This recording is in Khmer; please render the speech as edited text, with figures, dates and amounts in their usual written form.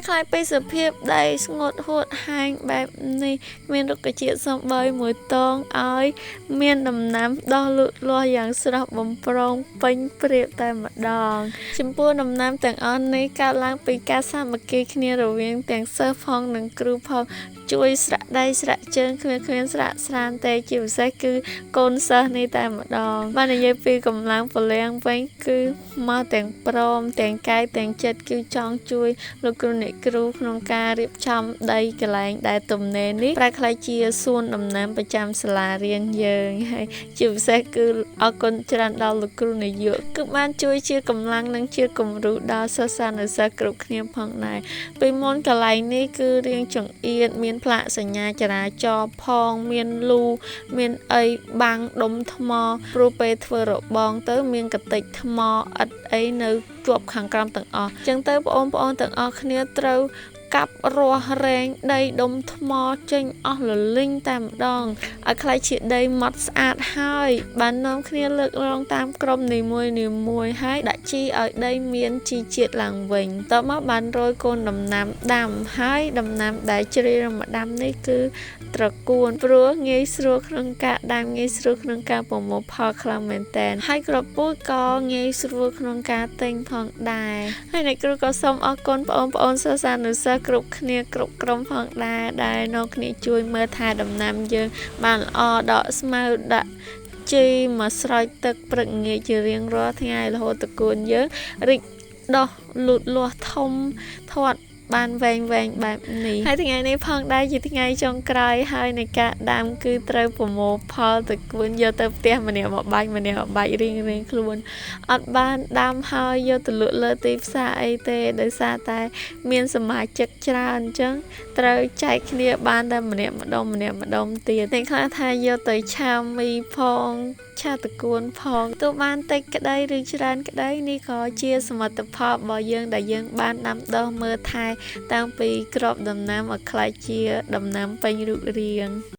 ក្លាយពីសភាពដីស្ងួតហួតហែងបែបនេះគ្មានរុក្ខជាតិសំបីមួយតងឲ្យមានដំណាំដោះលូតលាស់យ៉ាងស្រស់បំព្រងពេញព្រាបតែម្ដងចំពោះដំណាំទាំងអស់នេះកើតឡើងពីការសាមគ្គីគ្នារវាងទាំងសិស្សផងនិងគ្រូផងជួយស្រាក់ដៃស្រាក់ជើងគ្មានស្រាក់ស្រានទេជាពិសេសគឺកូនសិស្សនេះតែម្ដងបាននិយាយពីកម្លាំងពលំវិញគឺមកទាំងព្រមទាំងកាយទាំងចិត្តគឺចង់ជួយលោកគ្រូអ្នកគ្រូក្នុងការរៀបចំដីកន្លែងដែលទំនេរនេះប្រែក្លាយជាសួនដំណាំប្រចាំសាលារៀនយើងហើយជាពិសេសគឺអរគុណច្រើនដល់លោកគ្រូនាយកគឺបានជួយជាកម្លាំងនិងជាគំរូដល់សិស្សានុសិស្សគ្រប់គ្នាផងដែរពីមុនកន្លែងនេះគឺរៀងចង្អៀតមានផ្លាកសញ្ញាចរាចរណ៍ផងមានលូមានអីបាំងដុំថ្មព្រោះពេលធ្វើរបងទៅមានកតិចថ្មឥដ្ឋអីនៅជាប់ខាងក្រោមទាំងអស់ចឹងទៅបងប្អូនទាំងអស់គ្នាត្រូវកាប់រាស់រែងដីដុំថ្មចេញអស់លលីងតែម្ដងឲ្យក្លាយជាដីម៉ត់ស្អាតហើយបាននាំគ្នាលើករងតាមក្រុមនីមួយៗហើយដាក់ជីឲ្យដីមានជីជាតិឡើងវិញតមកបានរោយកូនដំណាំដាំហើយដំណាំដែលជ្រើសរើសមកដាំនេះគឺត្រកួនព្រោះងាយស្រួលក្នុងការដាំងាយស្រួលក្នុងការប្រមូលផលខ្លាំងមែនទែនហើយគ្រាប់ពូជក៏ងាយស្រួលក្នុងការទិញផងដែរហើយអ្នកគ្រូក៏សូមអរគុណបងប្អូនសិស្សានុសិស្សគ្រប់គ្នាគ្រប់ក្រុមផងដែរដែលនាំគ្នាជួយមើលថែដំណាំយើងបានល្អដកស្មៅដាក់ជីមកស្រោចទឹកព្រឹកងាយជារៀងរាល់ថ្ងៃរហូតត្រកួនយើងរីកដុះលូតលាស់ធំធាត់បានវែងបែបនេះហើយថ្ងៃនេះផងដែរជាថ្ងៃចុងក្រោយហើយនៃការដាំគឺត្រូវប្រមូលផលត្រកួនយកទៅផ្ទះម្នាក់មួយបាច់ម្នាក់មួយបាច់រៀងៗខ្លួនអត់បានដាំហើយយកទៅលក់លើទីផ្សារអីទេដោយសារតែមានសមាជិកច្រើនអញ្ចឹងត្រូវចែកគ្នាបានតែម្នាក់ម្ដុំម្នាក់ម្ដុំទៀតតែខ្លះថាយកទៅឆាមីផងឆាត្រកួនផងទោះបានតិចក្តីឬច្រើនក្តីនេះក៏ជាសមិទ្ធផលរបស់យើងដែលយើងបានដាំដុះមើលថែតាំងពីគ្រាប់ដំណាំឲ្យក្លាយជាដំណាំពេញរូបរាង។